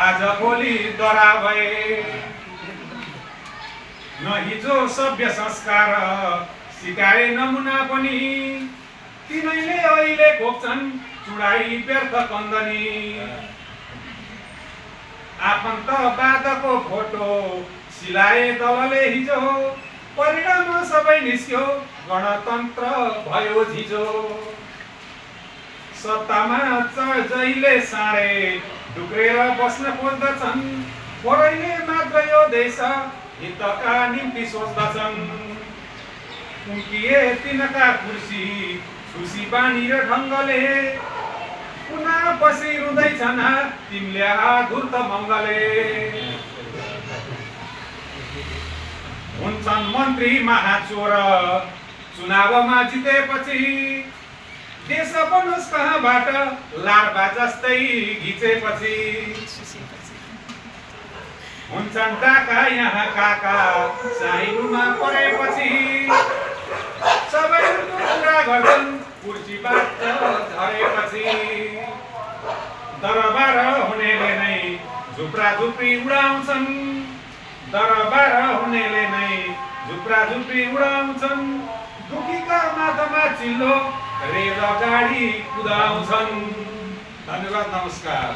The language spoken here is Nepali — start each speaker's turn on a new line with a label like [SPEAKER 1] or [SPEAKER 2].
[SPEAKER 1] आज भोलि डरा भए। न हिजो सभ्य संस्कार सिकाए नमुना पनि, तिनैले अहिले घोक्छन् चुडाई व्यर्थ कन्दनी। आफन्तवादको फोटो सिलाए दलले हिजो, परिणाम सबै निस्क्यो गणतन्त्र भयो झिजो। सत्तामा जहिले साँडे डुक्रेर बस्न खोज्दछन्, पोरैले मात्र यो देश हितका निम्ति सोच्दछन्। उम्किए तिनका कुर्सी खुसी बानी र ढङ्गले, पुनः बसी रुँदैछन् तिमीले धुर्त मङ्गले। हुन्छन् मन्त्री महाचोर चुनावमा जितेपछि, देश बनोस् कहाँबाट लार्वा जस्तै घिचेपछि। हुन्छन् डाका यहाँ काका साइनुमा परेपछि, सबैको कुरा गर्छन् कुर्सीबाट झरेपछि। दरबार हुनेले नै झुप्रा झुप्री उडाउँछन्, दरबार हुनेले नै झुप्रा झुप्री उडाउँछन्। दुखीका माथामा चिल्लो रेल गाडी कुदाउँछन्। धन्यवाद, नमस्कार।